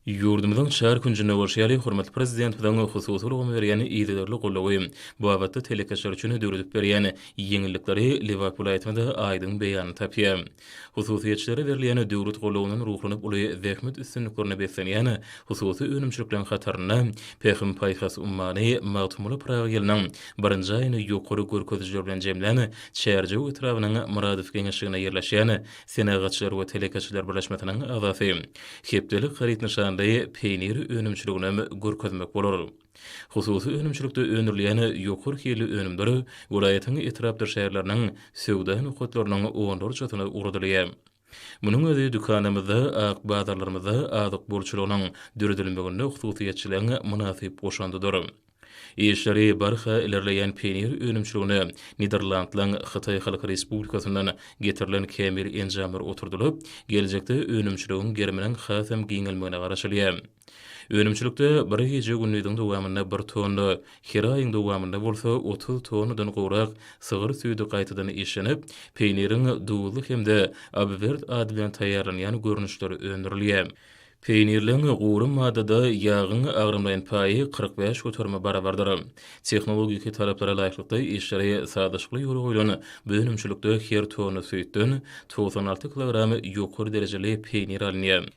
Ýurdumyzyň çar künjünde bolşy ýaly, hormatly Prezidentimiziň hususy ulgama berýän yzygiderli goldawy, bu babatda telekeçiler üçin döredip berýän ýeňillikleri Lebap welaýatynda-da aýdyň beýanyny tapýar. Hususyýetçilere berilýän döwlet goldawyndan ruhlanyp uly zähmet üstünliklerine beslenýän hususy önümçilikleriň hatarynda Pähim-paýhas ummany Magtymguly Pyragy ýylynyň birinji aýyny ýokary görkezijiler bilen jemlän Çärjew etrabynyň Myradow geňeşliginde ýerleşýän Senagatçylar we telekeçiler birleşmesiniň agzasy. Hepdelik haryt nyşanly peýnir önümçiliginem görkezmek bolar. Hususy önümçilikde öndürilýän ýokary hilli önümler welaýatyň etrapdyr şäherleriniň söwda nokatlarynyň onlarçasyna ugradylýar. Munuň özi dükanlarymyzda, ak bazarlarymyzda azyk bolçulygynyň döredilmeginde hususyýetçiligiň mynasyp goşandydyr. Işleri barha ilerleýän peýnir önümçiligine Niderlandlaryň Hytaý Halk Respublikasyndan getirilen kämil enjamlar oturdylyp, geljekde önümçiligiň geriminiň hasam giňelmegine garaşylýar. Önümçilikde bir gije-gündiziň dowamynda bir tonna, her aýyň dowamynda bolsa 30 tonnadan gowrak sygyr süýdi gaýtadan işlenip, peýniriň duzly hem-de Abwert ady bilen taýýarlanýan görnüşleri öndürilýär. Peýnirleň gury maddada ýagyň agramlaýyn paýy 45 göterime barabardyr. Tehnologiki talaplara laýyklykda işleri sazlaşykly ýola goýlan bu önümçilikde her tonna süýtden 96 kilogram ýokary derejeli peýnir alynýar.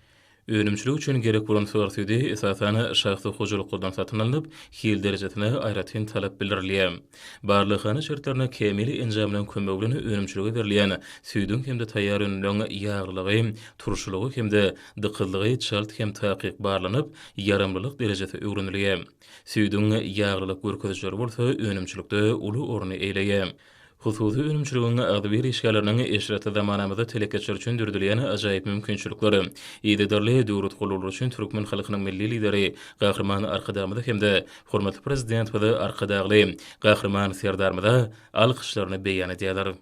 Önümçilik üçin gerek bolan sygyr süýdi, esasan, şahsy hojalyklardan satyn alnyp, hil derejesine aýratyn talap bildirilýär. Barlaghana şertlerinde kämil enjamlaryň kömegi bilen önümçilige berilýän süýdüň hem-de taýýar önümleriň ýaglylygy, turşulygy hem-de dykyzlygy çalt hem takyk barlanyp, ýaramlylyk derejesi öwrenilýär. Süýdüň ýaglylyk görkezijileri bolsa önümçilikde uly orny eýeleýär. Hususy önümçiligiň agzybir işgärleriniň eşretli zamanamyzda telekeçiler üçin döredilýän ajaýyp mümkinçilikler, yzygiderli döwlet gollawlary üçin türkmen halkynyň Milli Lideri Gahryman Arkadagymyza hem-de hormatly Prezidentimiz Arkadagly Gahryman Serdarymyza alkyşlaryny beýan edýärler.